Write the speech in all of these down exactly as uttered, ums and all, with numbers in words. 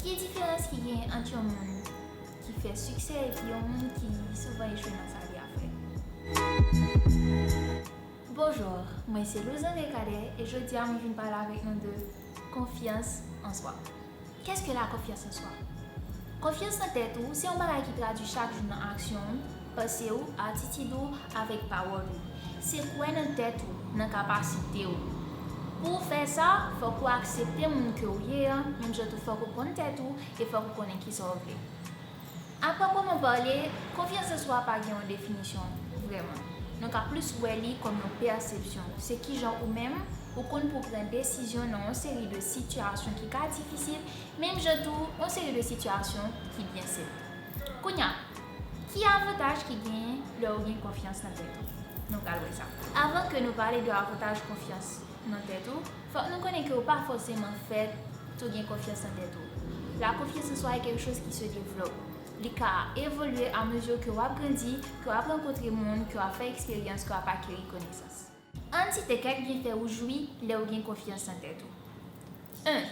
Ki diferans ki gen ant yon moun ki fè siksè epi yon moun ki souvan echwe nan sa li ap fè? Bonjou, mwen se Louzanne Cadet e jodi a mwen vin pale avèk nou de konfyans an swa. Qu'est-ce que la confiance en soi? Konfyans nan tèt ou se yon bagay ki tradui chak jou nan aksyon w, panse w, atitid ou, avèk pawòl ou. Se kwè nan tèt ou, nan kapasite w. Pou w fè sa, fòk ou aksepte moun ke w ye a, menm jan tou fòk ou konn tèt ou e fòk ou konnen kisa w vle. A pwopwoman pale, konfyans an swa pa gen yon definisyon vrèman. Nou ka plis wè li kòm yon pèsepsyon. Se kijan ou menm, ou konn pou w pran desizyon nan yon seri de sitiyasyon ki ka difisil, menm jan tou yon seri de sitiyasyon ki byen senp. Kounye a, ki avantaj ki genyen lè w gen konfyans nan tèt ou? Nou pral wè sa. Avan ke nou pale de avantaj konfyans nan tèt ou, fòk nou konnen ke w pa fòseman fèt tou gen konfyans nan tèt ou. La confiance en soi est quelque chose qui se développe. Li ka evolye amezi ke w ap grandi, ke w ap rankontre moun, ke w ap fè eksperyans, ke w ap akeri konesans. Ann site kèk byenfè ou jwi lè w gen konfyans nan tèt ou. En,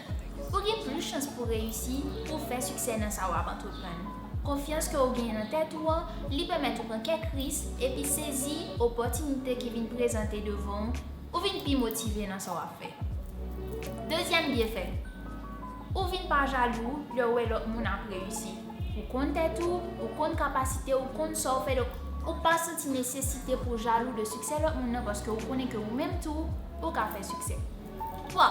ou gen plis chans pou reyisi, pou w fè siksè nan sa w ap antreprann. Konfyans ke w genyen nan tèt ou an, li pèmèt ou pran kèk risk epi sezi opòtinite ki vin prezante devan w, ou vin pi motive nan sa w ap fè. Dezyèm byenfè, ou vin pa jalou lè w wè lòt moun ap reyisi. Ou konn tèt ou, ou konn kapasite w, ou konn sa w fè, donk ou pa santi nesesite pou w jalou de siksè lòt moun nan paske ou konnen ke ou menm tou, ou ka fè siksè. Twa,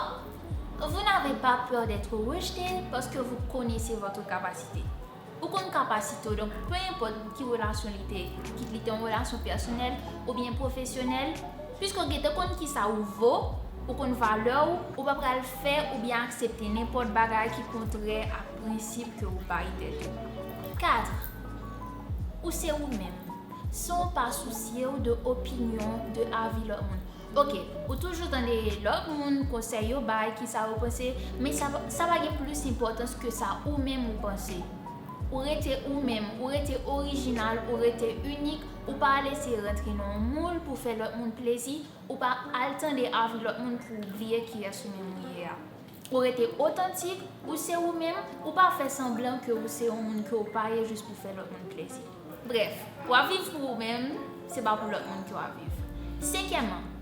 vous n'avez pas peur d'être rejeté parce que vous connaissez votre capacité. Ou konn kapasite w, donk, pe enpòt ki relasyon li te, kit li te yon relasyon pèsonèl oubyen pwofesyonèl, piske w gentan konn kisa ou vo, ou konn valè w, ou pa pral fè oubyen aksepte nenpòt bagay ki kontrè ak prensip ke ou bay tèt ou. Kat, ou se ou menm, san w pa sousye w de opinyon, de avi lòt moun. Ok, ou toujou tande lòt moun, konsèy yo bay, kisa yo panse, men sa, sa pa gen plis enpòtans ke sa ou menm ou panse. Ou rete ou menm, ou rete orijinal, ou rete inik, ou pa al eseye rantre nan yon moul pou fè lòt moun plezi, ou pa al tande avi lòt moun pou w bliye kiyès ou menm ou ye a. Ou rete otantik, ou se ou menm, ou pa fè sanblan ke ou se yon moun ke ou pa ye jis pou fè lòt moun plezi. Brèf, w ap viv pou ou menm, se pa pou lòt moun ke w ap viv. Senkyèmman,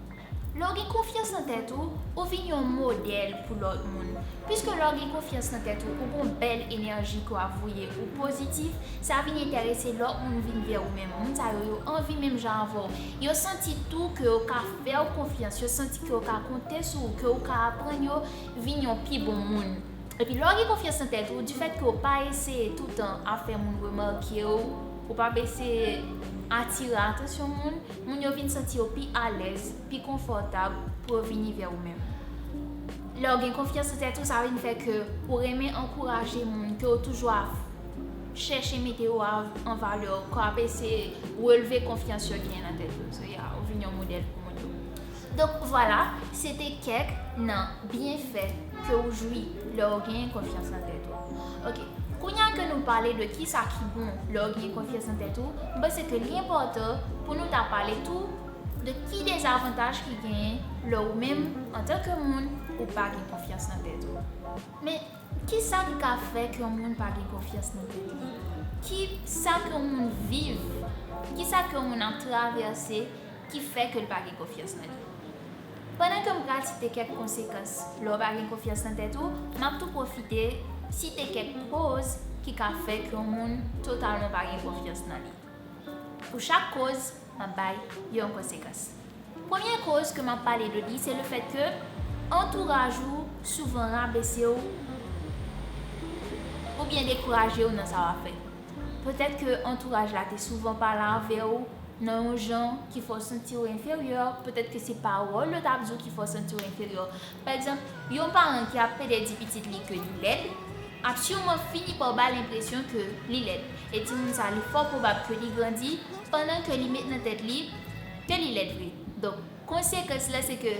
lè w gen konfyans nan tèt ou, ou vin yon modèl pou lòt moun. Piske lè w gen konfyans nan tèt ou, ou gon bèl enèji ke w ap voye, ou pozitif, sa vin enterese lòt moun vin vè ou menm. Moun sa yo, yo anvi menm jan avè w. Yo santi tou ke yo ka fè w konfyans, yo santi ke yo ka konte sou ou, ke ou ka aprann yo vin yon pi bon moun. Epi lè w gen konfyans nan tèt ou, difèt ke w pa eseye toutan ap fè moun remake w, ou p ap eseye atire atansyon moun, moun yo vin santi yo pi alèz, pi konfòtab pou yo vini vè ou menm. Lè w gen konfyans nan tèt ou, sa vin fè ke ou renmen ankouraje moun, ke w toujou ap chèche mete yo a, an valè, ke w ap eseye relve konfyans yo genyen nan tèt yo. So, yeah, ou vin yon modèl pou moun yo. Donk, vwala, se te kèk nan byenfè ke w jwi lè w gen konfyans nan tèt ou. Ok, kounye a ke nou pale de kisa ki bon lè w gen konfyans nan tèt ou, m panse ke li enpòtan pou nou ta pale tou de ki dezavantaj ki genyen lè ou menm, antanke moun, ou pa gen konfyans nan tèt ou. Men, kisa ki ka fè ke yon moun pa gen konfyans nan tèt li? Kisa ke yon moun viv? Kisa ke yon moun ap travèse ki fè ke l pa gen konfyans nan li? Pandan ke m pral site kèk konsekans lè w pa gen konfyans nan tèt ou, m ap tou pwofite site kèk koz ki ka fè ke yon moun totalman pa gen konfyans nan li. Pou chak koz, m ap bay yon konsekans. Premye koz ke m ap pale de li, se lefèt ke antouraj ou souvan rabese w oubyen dekouraje w nan sa w ap fè. Petèt ke antouraj la te souvan pale avè w nan yon jan ki fè w santi w enferyè, petèt ke se pawòl yo t ap di w ki fè w santi w enferyè. Pa egzanp, yon paran ki ap pede di pitit li ke li lèd ap siman fini pa ba l enpresyon ke li lèd. E timoun sa, li fò pwobab ke li grandi pandan ke li met nan tèt li ke li lèd vre. Donk, konsekans la, se ke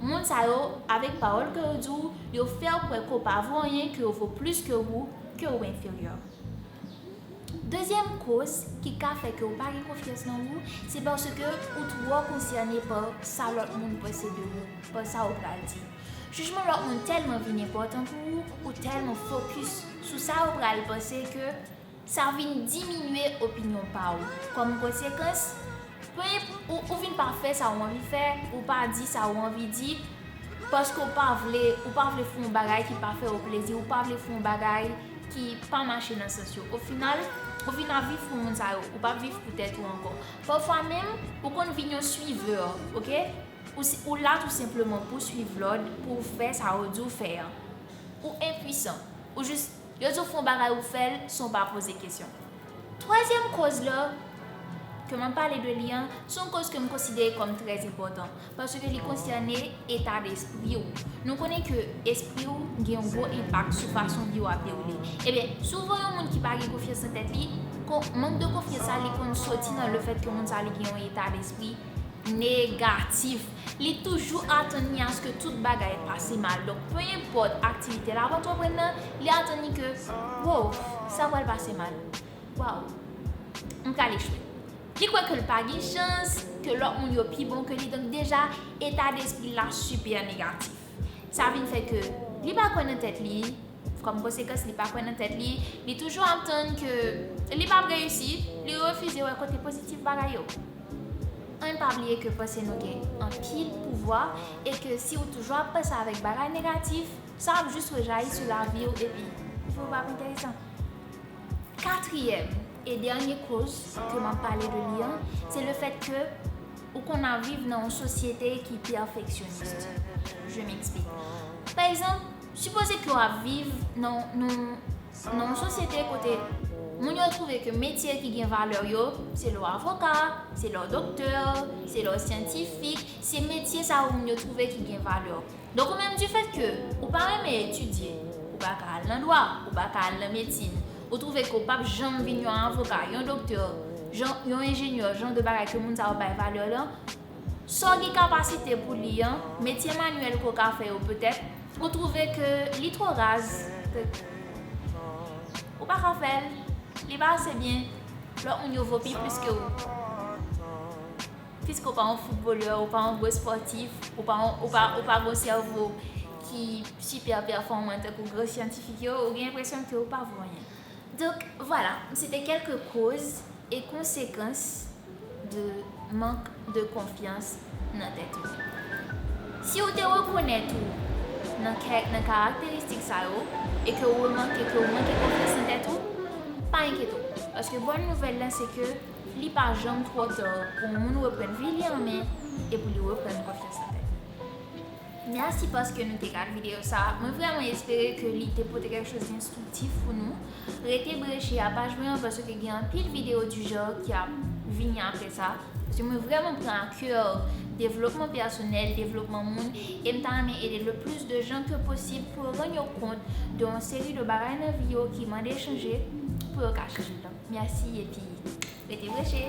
moun sa yo, avèk pawòl ke yo di w, yo fè w kwè ke w pa vo anyen, ke yo vo plis ke ou, ke ou enferyè. Dezyèm koz ki ka fè ke w pa gen konfyans nan ou, se paske ou twò konsène pa sa lòt moun panse de ou, pa sa ou pral di. Jijman lòt moun tèlman vin enpòtan pou ou, ou tèlman fokis sou sa yo pral panse ke sa vin diminye opinyon pa w. Kòm konsekans, pe enp-, ou, ou vin pa fè sa w anvi fè, ou pa di sa w anvi di, paske w pa vle, ou pa vle fè yon bagay ki pa fè w plezi, ou pa vle fè yon bagay ki pa mache nan sans yo. O final, ou vin ap viv pou moun sa yo, ou p ap viv pou tèt ou ankò. Pafwa menm, ou konn vin yon suivè, oke? Ou, si, ou la tou senpleman pou swiv lòd, pou w fè sa yo di w fè an. Ou enpwisan. Ou jis, yo di w fè yon bagay, ou fè l san w pa poze kesyon. Twazyèm koz la, ke m ap pale de li an, se yon koz ke m konsidere kòm trè enpòtan, paske li konsène eta despri w. Nou konnen ke espri w gen yon gwo enpak sou fason vi w ap dewoule. Ebyen, si w vle yon moun ki pa gen konfyans nan tèt li, kon-, mank de konfyans sa, li konn soti nan lefèt ke moun sa, li gen yon eta despri negatif. Li toujou atann li aske tout bagay pase mal. Donk, pe enpòt aktivite l ap antreprann nan, li atann li ke, wow, sa pral pase mal. Waw, m pral echwe. Li kwè ke l pa gen chans, ke lòt moun yo pi bon ke li. Donk, deja, eta despri l la sipè negatif. Sa vin fè ke li pa kwè nan tèt li, kòm konsekans, li pa kwè nan tèt li, li toujou ap tann ke li p ap reyisi, li refize wè kote pozitif bagay yo. Ann pa bliye ke panse nou gen anpil pouvwa e ke si w toujou ap panse avèk bagay negatif, sa ap jis rejayi sou lavi w epi vi w p ap enteresan. Katriyèm e dènye koz ke m ap pale de li an, se lefèt ke ou konn ap viv nan yon sosyete ki pèfeksyonis. Je m'explique. Pa egzanp, sipoze ke w ap viv nan, nan, nan yon sosyete kote moun yo twouve ke metye ki gen valè yo, se lè w avoka, se lè w doktè, se lè w syantifik, se metye sa yo moun yo twouve ki gen valè. Donk, ou menm, difèt ke ou pa renmen etidye, ou pa ka al nan dwa, ou pa ka al nan medsin, ou twouve ke w p ap janm vin yon avoka, yon doktè, jan, yon enjenyè, jan de bagay ke moun sa yo bay valè lan, sa w gen kapasite pou li an, metye manyèl ke w ka fè yo petèt, ou twouve ke li twò raz, ou pa ka fè l, li pa ase byen, lòt moun yo vo pi plis ke ou. Piske w pa yon foutbolè, ou pa yon gwo spòtif, ou pa yon, ou pa, ou pa gon sèvo ki sipè pèfòman tankou gran syantifik yo, ou gen enpresyon ke ou pa vo anyen. Donk, vwala, se te kèlke koz e konsekans de mank de konfyans nan tèt ou. Si w te rekonèt ou nan kèk nan karakteristik sa yo e ke w remake ke w manke konfyans nan tèt ou, pa enkyete w. Paske bòn nouvèl lan se ke li pa janm twò ta pou yon moun reprann vi li an men e pou li reprann konfyans nan tèt li. Mèsi paske nou te gade videyo sa a. Mwen vrèman espere ke li te pote kèk choz enstriktif pou nou. Rete branche a paj mwen an paske gen anpil videyo du genre ki ap vini apre sa. Paske mwen vrèman pran a kè devlopman pèsonèl, devlopman moun, e m ta renmen ede le plis de jan ke posib pou yo rann yo kont de yon seri de bagay nan vi yo ki mande chanje pou yo ka chanje. Donk, mèsi epi rete branche.